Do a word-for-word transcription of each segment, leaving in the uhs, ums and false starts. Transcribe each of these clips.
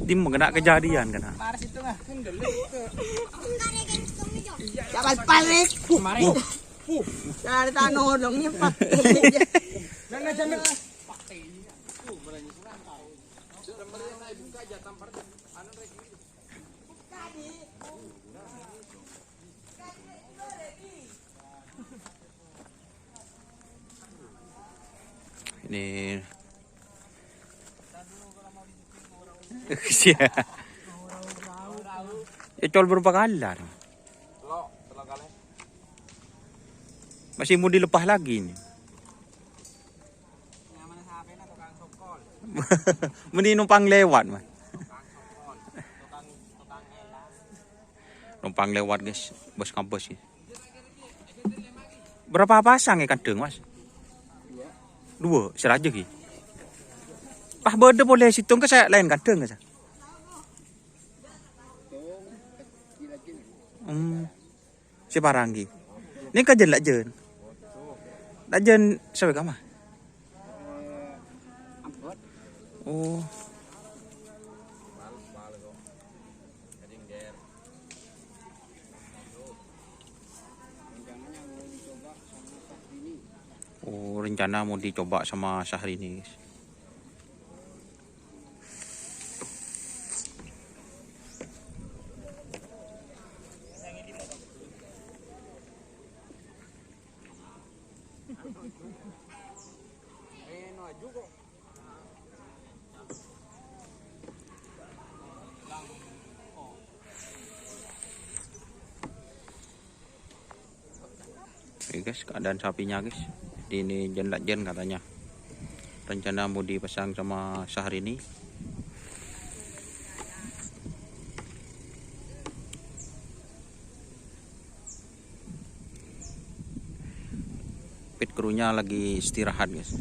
Dimma kèna kejadian kèna. Mari situ, ah. Ya, balik-balik. Mari. Cari tanah odong ini, Pak. Ini. Sia. Ya, col berapa kali lah. Masih mau dilepas lagi ini. Mending numpang lewat, Mas. Numpang lewat, guys. Bos kampus, ya. Berapa pasang ya kandhâng, Mas? Dua, sè rajâ ghi. Pas bâdâ polè sèttong ka sè laèn kandhâng ka sè. Hmm. Sè parang ghi. Nèka jân la' jân. La' jân sawè kama. Oh. Oh, rencana mau dicoba sama Syahrini, guys. Oke, guys, keadaan sapinya, guys. Di ini jân la' jân katanya. Rencana mau dipasang sama Syahrini. Pit krunya lagi istirahat, guys.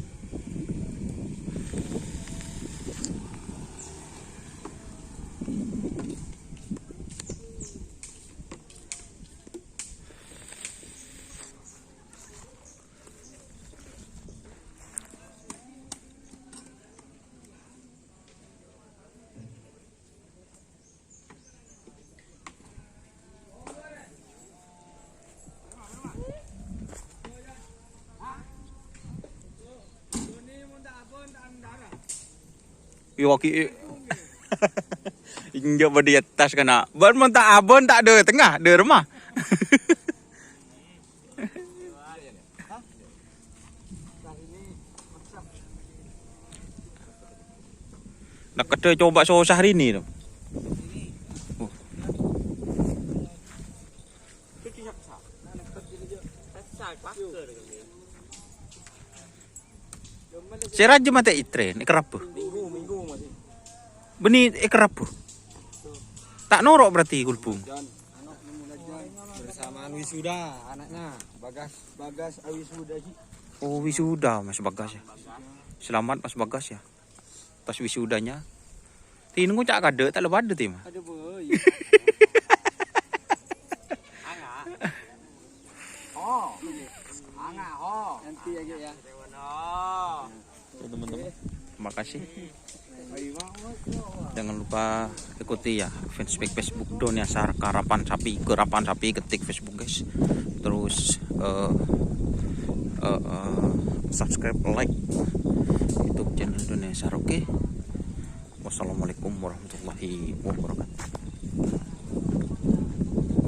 Yo, ki. Injak bâdâ è attas kana. Bân mon ta' abon, ta' dâ' tengnga, dâ' remma. Nak kedde coba so Syahrini to. Oh. Sè rajâ matè itrèn, èkèr rabu. Bânnè èkèr rabu. Ta' noro' berarti Gulbung. Bersama wisuda anaknya, Bagas. Bagas wisuda, Ji. Oh, wisuda, Mas Bagas, ya. Selamat, Mas Bagas, ya. Atas wisudanya. Ti nunggu cak kadek, tak lepas deh, Tim. Ada boy. Anga. Oh. Anga, oh. Nanti aja ya. Oke, teman-teman. Terima kasih. Jangan lupa ikuti ya fanspage Facebook Doni Asar, Karapan Sapi, Karapan Sapi, ketik Facebook, guys. Terus, eh, eh, eh, subscribe, like YouTube channel Doni Asar, oke? Wassalamualaikum warahmatullahi wabarakatuh.